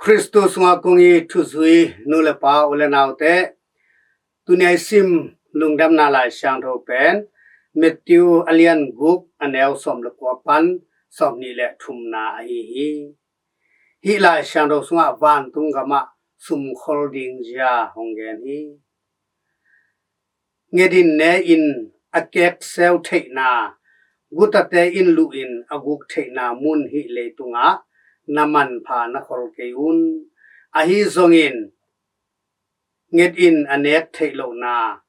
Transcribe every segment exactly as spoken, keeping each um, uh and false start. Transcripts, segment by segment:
Khristu sungah kong it thuzui nu le pa, u le naute, tuni a i sim lungdamna Lai Siangtho pen Matthew a lian guk, a neu sawm le kua pan sawmnih le thumna ahi hi. Hih Lai Siangtho sungah vantung gamah sumkhol ding zia hong gen hi. Nget in, ne in, a kekseu theihna, gutate in luh in a guk theihna mun hih leitungah na manpha na khol kei un. Ahi zongin nget in, a nek theih lohna,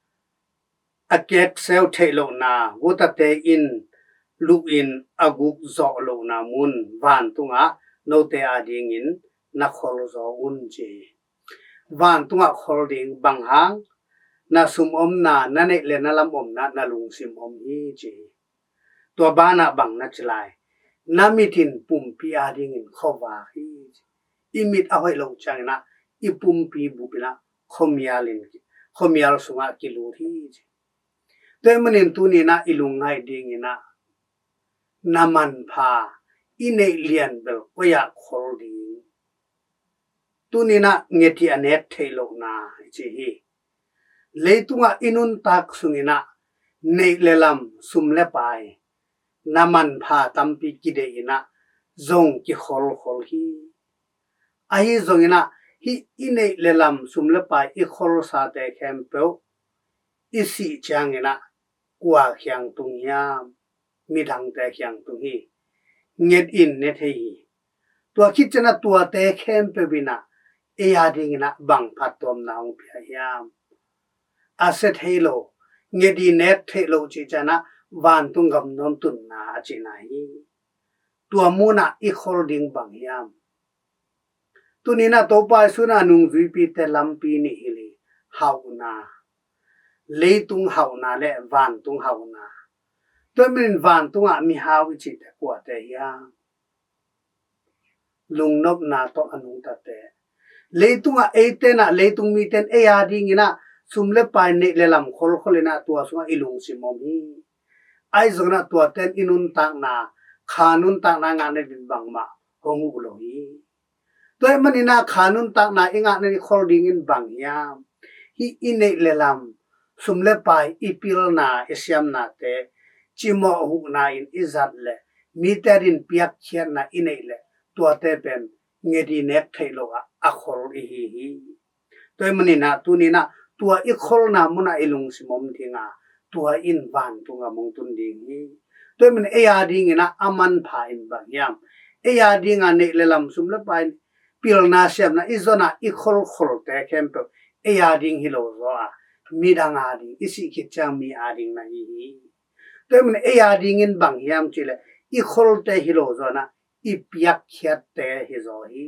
a kekseu theih lohna, gutate in luh in a guk zawh lohna mun vantungah note adingin na khol zaw un, ci hi. Vantungah khol ding bang hang? Na sum omna, na neih le na lam omna, na lungsim om hi, ci hi. Tua banah bang na ci lai? Na mit in pumpi adingin khuavak hi. I mit a hoih loh ciangin ah i pumpi bup in ah khuamial in, khuamial sungah kilut hi, ci. Tua ahih manin tuni in ah i lungngaih dingin ah na manpha, i neih lian bel koi ah khol ding? Tuni in ah nget in, a nek theih lohna i ci hi. Leitungah i nuntak sungin ah neih le lam, sum le pai, na manpha tampi kideih in ah zong kikholkhol hi. Ahi zongin ah hih i neih le lam, sum le pai i kholsate khempeuh i sih ciangin ah kua kiang tung hiam? Midangte kiang tung hi. Nget in, ne thei hi. Tua khit ciangin ah tuate khempeuh in ah ei adingin ah bang phattuamna hong pia hiam? A sia thei lo, nget in, nek theih loh cih ciangin ah vantung gam nuam tunna a cihna hi. Tua munah i khol ding bang hiam? Tuni in ah Topa Jesu in ah nungzuipite lampi nih hilh hi. Hauhna, leitung hauhna le vantung hauhna. Tua ahih manin vantungah mihau i cihte kuate hiam? Lungnopna tawh a nungtate. Leitungah eite in ah, leitung mite in ei adingin ah sum le pai, neih le lam kholkhol in ah tua sungah i lungsim om hi. Ahi zongin ah tuate in i nuntakna, kha nuntakna ngahna ding bangmah hong huh lo hi. Tua ahih manin ah kha nuntakna i ngahna i khol dingin bang hiam? Hih i neih le lam, sum le pai i pilna, i siamnate cimawh huhna in i zat leh mite adingin piakkhiatna i neih leh tuate pen nget in, nek theih loh ah a khol i hi hi. Tua ahih manin ah tuni in ah tua i kholna munah i lungsim om ding a, tua in vantung gam hong tun ding hi. Tua ahih manin ei adingin ah a manpha in bang hiam? Ei ading a neih le lam, sum le pai, pilna, siamna i zon a i kholkholte khempeuh ei ading hi lo zaw a, midang ading, i sih khit ciang mi ading na hi hi. Tua ahih manin ei adingin bang hiam cih leh i kholte hi lo zaw in ah i piakkhiatte hi zaw hi.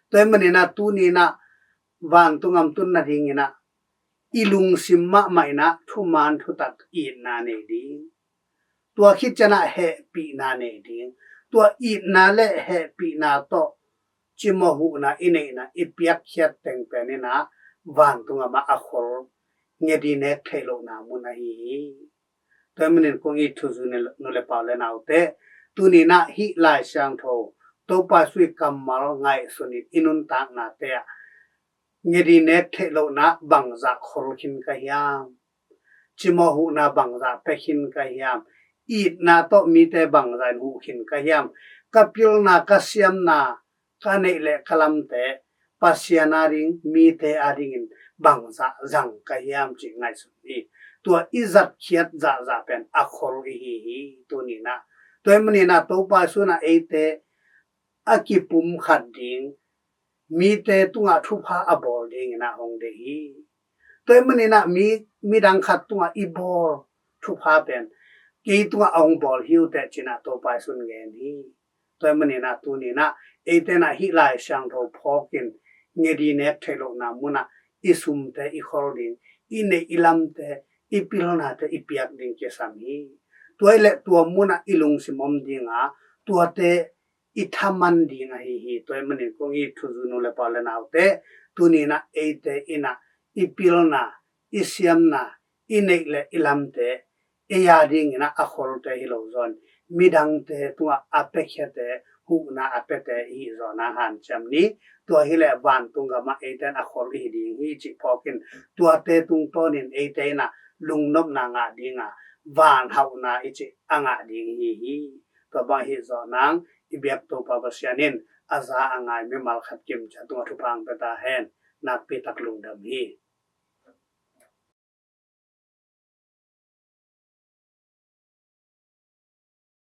Tua ahih manin ah tuni in ah vantung gam tun nadingin ah i lungsim mahmah in ah thuman thutak itna nei ding. Tua khit ciangin ah hehpihna nei ding. Tua itna le hehpihna tawh cimawh huhna i neih in ah i piakkhiat teng pen in ah vantung gam ah a khol, nget in, nek theih lohna mun ahi hi. Tua ahih manin kong it thuzui nu le pa, u le naute, tuni in ah hih Lai Siangtho, Topa Jesu i kammal ngaihsun in i nuntaknate ah nget in, nek theih lohna bangzah khol khin ka hiam? Cimawh huhna bangzah pia khin ka hiam? Itna tawh mite bangzah in huh khin ka hiam? Ka pilna, ka siamna, ka neih le ka lamte Pasian ading, mite adingin bangzah zang ka hiam cih ngaihsun hi. Tua i zatkhiat zahzah pen a khol i hi hi tuni in ah. Tua ahih manin ah Topa Jesu in ah eite a kipumkhat ding, mite tungah thupha a bawl dingin ah hong deih hi. Tua ahih manin ah mi, midang khat tungah i bawl thupha pen kei tungah a hong bawl hi uh teh, ci in ah Topa Jesu in gen hi. Tua ahih manin ah tuni in ah eite in ah hih Lai Siangtho phawk in nget in, nek theih lohna munah i sumte i khol ding, i neih i lamte, i pilnate i piak ding kisam hi. Tua ahih leh tua munah i lungsim om ding a, tuate i thaman ding ahi hi. Tua ahih manin kong it thuzui nu le pa, u le naute, tuni in ah eite in ah i pilna, i siamna, i neih le i lamte ei adingin ah a kholte hi lo zaw in midangte tungah a piakkhiate huhna a piate i hih zawh nang hanciam ni. Tua hileh vantung gamah eite in a khol i hi ding hi cih phawkin tuate tungtawnin eite in ah lungnopna ngah ding a, van hauhna i cih a ngah ding i hi hi. Tua bang i hih zawh nang i biak Topa Pasian in a za a ngai mimal khat kimciat tungah thupha hong pia ta hen. Nakpi tak lungdam hi.